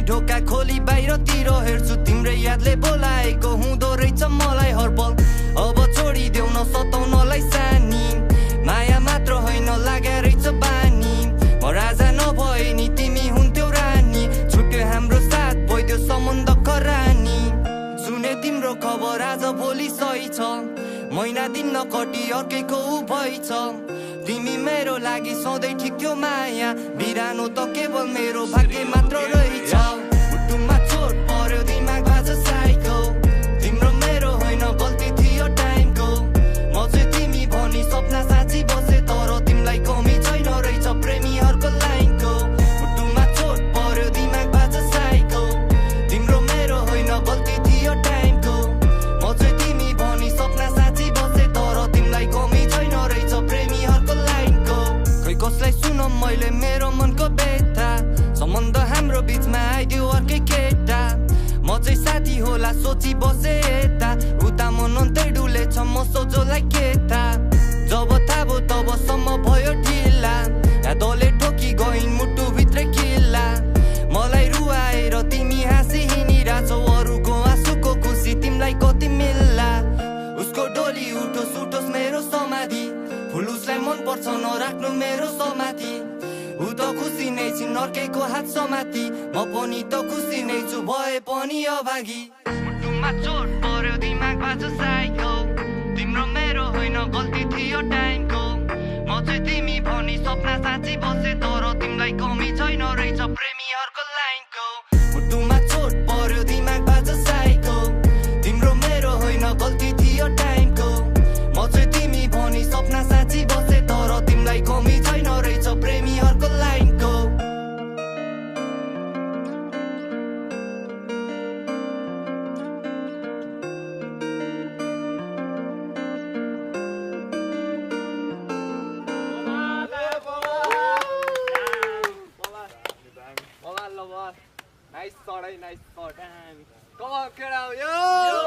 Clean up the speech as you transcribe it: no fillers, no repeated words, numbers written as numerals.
ढोका खोली बाहिरतिर हेर्छु तिम्रै यादले बोलाएको हुँदो रहेछ मलाई हरपल अब छोडिदेऊ न सताउनलाई सानी माया मात्र होइन लाग्या रहेछ बानी म राजा नभए नि तिमी हुन्थ्यौ रानी छुट्यो हाम्रो साथ भइदियो सम्बन्ध करानी सुने तिम्रो खबर आज भोलि सही छ महिना दिन नकटी अर्कैको भइछ तिमी मेरो लागि सधैँ ठिक थियो माया बिरानो त केवल मेरो भाग्य मात्र रहेछ मुटुमा चोट पर्यो दिमाग बाज साइको तिम्रो मेरो होइन गल्ती थियो टाइमको म चाहिँ तिमी भनी सपना साँची बसे तर तिमीलाई कमी छैन रहेछ प्रेमीहरूको लाइनको मुटुमा चोट पर्यो दिमाग बाज साइको तिम्रो मेरो होइन गल्ती थियो टाइमको म चाहिँ तिमी भनी सपना साँची बसे तर तिमीलाई कमी छैन रहेछ प्रेमीहरूको लाइनको खै कसलाई सुनम मैले मेरो मनको व्यथा सम्बन्ध हाम्रो बिचमा आइदियो अर्कै केटा म चाहिँ साथी होला सोची बसे यता उता मन अन्तै डुलेछ म सोझोलाई केटा जब थाहा भयो तबसम्म भयो ढिला यादले ठोकी गइन् मुटुभित्रै किल्ला मलाई रुवाएर तिमी हाँसी हिँडिरहेछौ अरूको आँसुको खुसी तिमीलाई कति मिल्ला उसको डोली उठोस् उठोस् मेरो समाधि फुल उसलाई मन पर्छ नराख्नु मेरो समाधि ऊ त खुसी नै छिन् अर्कैको हात समाति म पनि त खुसी नै छु भए पनि अभागी मुटुमा चोट पर्यो दिमाग बाजो साइको तिम्रो मेरो होइन गल्ती थियो टाइमको म चाहिँ तिमी भनी सपना साँची बसे तर तिमीलाई कमी छैन रहेछ प्रेमीहरूको लाइनको मुटुमा चोट पर्यो दिमाग बाजो साइको तिम्रो मेरो होइन गल्ती थियो टाइमको म चाहिँ तिमी भनी सपना साँची बसे तर तिमीलाई कमी छैन रहेछ प्रेमीहरूको लाइनको Nice shot, nice shot. Come on, get out, yo!